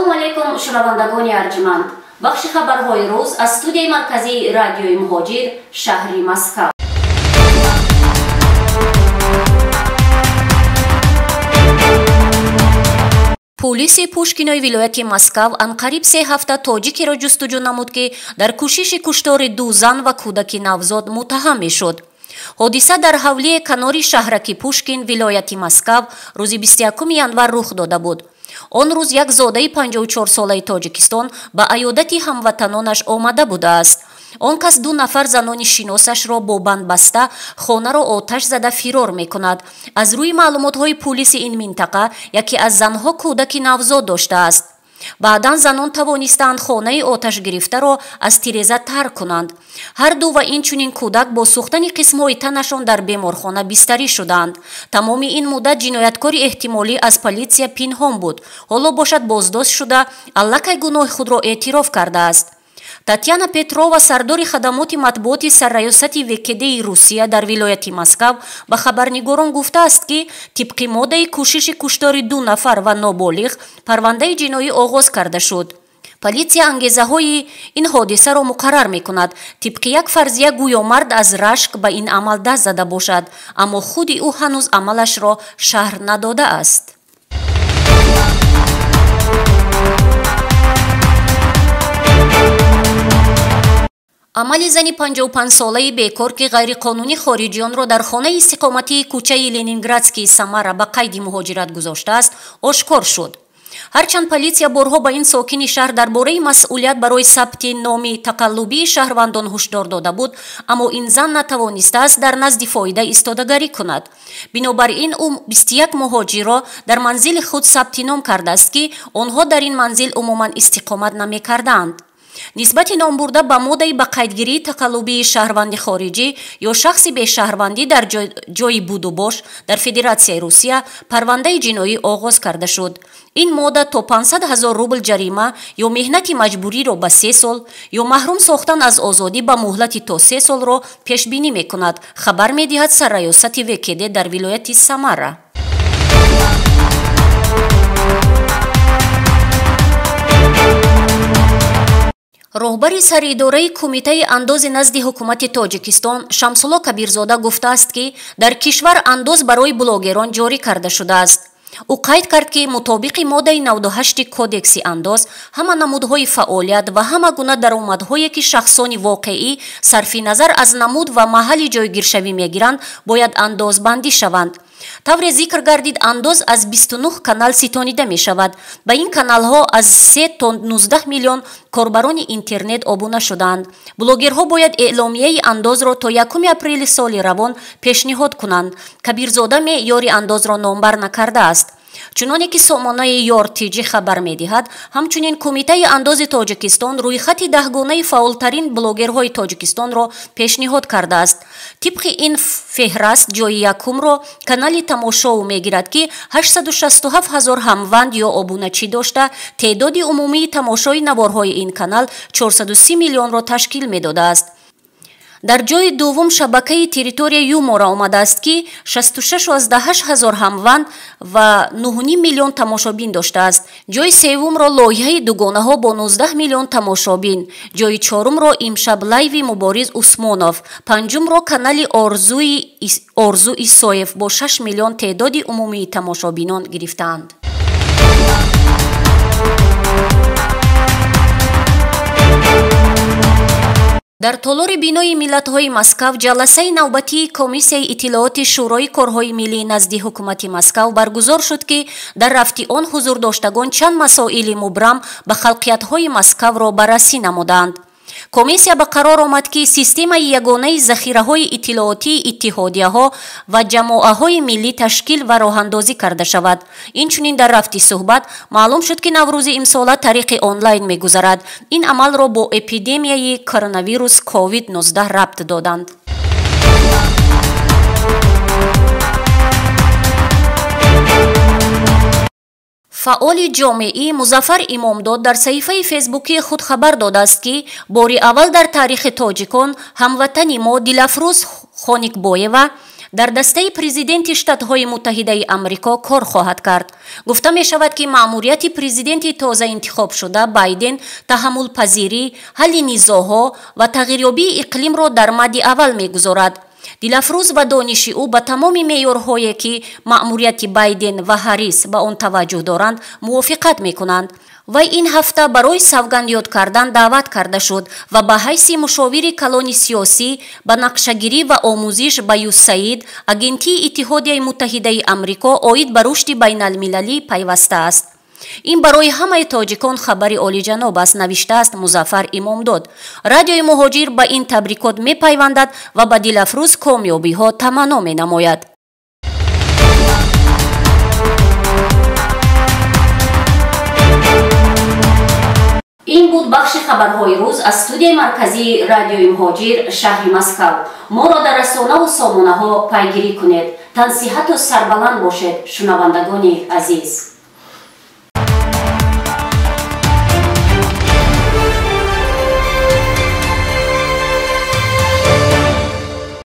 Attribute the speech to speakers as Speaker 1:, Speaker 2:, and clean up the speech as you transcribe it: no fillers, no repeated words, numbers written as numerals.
Speaker 1: Ассалому алайкум, шунавандагони арҷманд. Бахши хабарҳои рӯз аз студияи марказии радиои Муҳоҷир, шаҳри Москав. Пулиси Пушкинои вилояти Москав анқариб 3 ҳафта тоҷикеро ҷустуҷӯ намуд, ки дар кӯшиши куштори 2 зан ва кӯдаки навзод муттаҳам мешуд. Ҳодиса дар ҳавлии канори шаҳраки Пушкин вилояти Москав рӯзи 21 январ рух дода буд. Он рӯз як зодаи 54-солаи Тоҷикистон ба аёдати ҳамватанонаш омада будааст. Он кас 2 нафар занони шиносашро бо бандбаста хонаро оташ зада фирор мекунад. Аз рӯи маълумотҳои пулиси ин минтақа яке аз занҳо кӯдаки навзод доштааст. Баъдан занон тавонистаанд хонаи оташгирифтаро аз тиреза тарк кунанд. Ҳар ду ва инчунин кӯдак бо сӯхтани қисмҳои танашон дар беморхона бистарӣ шуданд. Тамоми ин муддат ҷинояткори эҳтимолӣ аз политсия пинҳон буд. Ҳоло бошад боздошт шуда, аллакай гуноҳи худро эътироф кардааст. Татьяна Петрова, сардори хадамоти матбуоти сарраёсати ВКД-и Русия дар вилояти Москав, ба хабарнигорон гуфтааст, ки тибқи моддаи кӯшиши куштори 2 нафар ва ноболиғ парвандаи ҷиноӣ оғоз карда шуд. Политсия ангезаҳои ин ҳодисаро муқаррар мекунад. Тибқи як фарзия гӯё мард аз рашк ба ин амал даст зада бошад, аммо худи ӯ ҳанӯз амалашро шарҳ надодааст. Амали зани 55-солаи бекор, ки ғайриқонунӣ хориҷиёнро дар хонаи истиқоматии кӯчаи Ленинградскии Самара ба қайди муҳоҷират гузоштааст, ошкор шуд. Ҳарчанд политсия борҳо ба ин сокини шаҳр дар бораи масъулият барои сабти номи тақаллубии шаҳрвандон ҳушдор дода буд, аммо ин зан натавонистааст дар назди фоида истодагарӣ кунад. Бинобар ин ӯ 21 муҳоҷирро дар манзили худ сабти ном кардааст, ки онҳо дар ин манзил умуман истиқомат намекардаанд. Нисбати номбурда ба моддаи ба қайдгирии тақаллубии шаҳрванди хориҷӣ ё шахси бешаҳрвандӣ дар ҷойи будубош дар Федератсияи Русия парвандаи ҷиноӣ оғоз карда шуд. Ин модда то 500 000 рубл ҷарима ё меҳнати маҷбуриро ба 3 сол ё маҳрум сохтан аз озодӣ ба муҳлати то 3 солро пешбинӣ мекунад, хабар медиҳад сарраёсати ВКД дар вилояти Самара. Роҳбари сариидораи Кумитаи андози назди ҳукумати Тоҷикистон Шамсулло Кабирзода гуфтааст, ки дар кишвар андоз барои блогерон ҷорӣ карда шудааст. Ӯ қайд кард, ки мутобиқи моддаи 98 Кодекси андоз ҳама намудҳои фаъолият ва ҳама гуна даромадҳое, ки шахсони воқеӣ сарфи назар аз намуд ва маҳалли ҷойгиршавӣ мегиранд, бояд андозбандӣ шаванд. Тавре зикр гардид, андоз аз 29 канал ситонида мешавад. Ба ин каналҳо аз 3 то 19 миллион корбарони интернет обуна шудаанд. Блогерҳо бояд эъломияи андозро то 1 апрели соли равон пешниҳод кунанд. Кабирзода меъёри андозро номбар накардааст. Чуноне ки сомонаи Ёр-ТЖ хабар медиҳад, ҳамчунин Кумитаи андози Тоҷикистон рӯйхати 10гонаи фаъолтарин блогерҳои Тоҷикистонро пешниҳод кардааст. Тибқи ин феҳраст ҷои якумро канали Тамошоу мегирад, ки 867 000 ҳамванд ё обуначӣ дошта, теъдоди умумии тамошои наворҳои ин канал 430 миллионро ташкил медодааст. Дар ҷои дуввум шабакаи Территория Юмора омадааст, ки 66,8 ҳазор ҳамванд ва 9,5 миллион тамошобин доштааст. Ҷои севумро лоиҳаи дугонаҳо бо 19 миллион тамошобин, ҷои чорумро Имшаб лайви Мубориз Усмонов, панҷумро канали Орзу Исоев бо 6 миллион теъдоди умумии тамошобинон гирифтаанд. Дар толори бинои миллатҳои Москав ҷаласаи навбатии Комиссияи иттилооти Шӯрои корҳои миллии назди ҳукумати Москав баргузор шуд, ки дар рафти он ҳузурдоштагон чанд масоили мубрам ба халқиятҳои Москавро баррасӣ намуданд. Комиссия ба қарор омад, ки системаи ягонаи захираҳои иттилоотии иттиҳодияҳо ва ҷамоаҳои миллӣ ташкил ва роҳандозӣ карда шавад. Инчунин дар рафти суҳбат маълум шуд, ки Наврӯзи имсола тариқи онлайн мегузарад. Ин амалро бо эпидемияи коронавирус COVID-19 рабт доданд. Фаъоли ҷомеӣ Музаффар Имомдод дар саҳифаи фейсбукии худ хабар додааст, ки бори аввал дар таърихи тоҷикон ҳамватани мо Дилафрӯз Хоникбоева Дар дастаи президенти Штатҳои Муттаҳидаи Амрико кор хоҳад кард. Гуфта мешавад, ки маъмурияти президенти тоза интихобшуда Байден таҳаммулпазирӣ, ҳалли низоъҳо ва тағйирёбии иқлимро дар мадди аввал мегузорад. Дилафрӯз ва дониши ӯ ба тамоми меъёрҳое, ки маъмурияти Байден ва Ҳаррис ба он таваҷҷӯҳ доранд, мувофиқат мекунанд. Вай ин ҳафта барои савганд ёд кардан даъват карда шуд ва ба ҳайси мушовири калони сиёсӣ ба нақшагирӣ ва омӯзиш ба ЮСАИД, Агентии Иттиҳодияи Муттаҳидаи Амрико оид ба рушди байналмилалӣ пайвастааст. Ин барои ҳамаи тоҷикон хабари олиҷаноб аст, навиштааст Музаффар Имомдод. Радиои Муҳоҷир ба ин табрикот мепайвандад ва ба Дилафрӯз комёбиҳо таманно менамояд. Ин буд бахши хабарҳои рӯз аз студияи марказии Радиои Муҳоҷир, шаҳри Москав. Моро дар расонаву сомонаҳо пайгирӣ кунед. Тансиҳату сарбаланд бошед, шунавандагони азиз.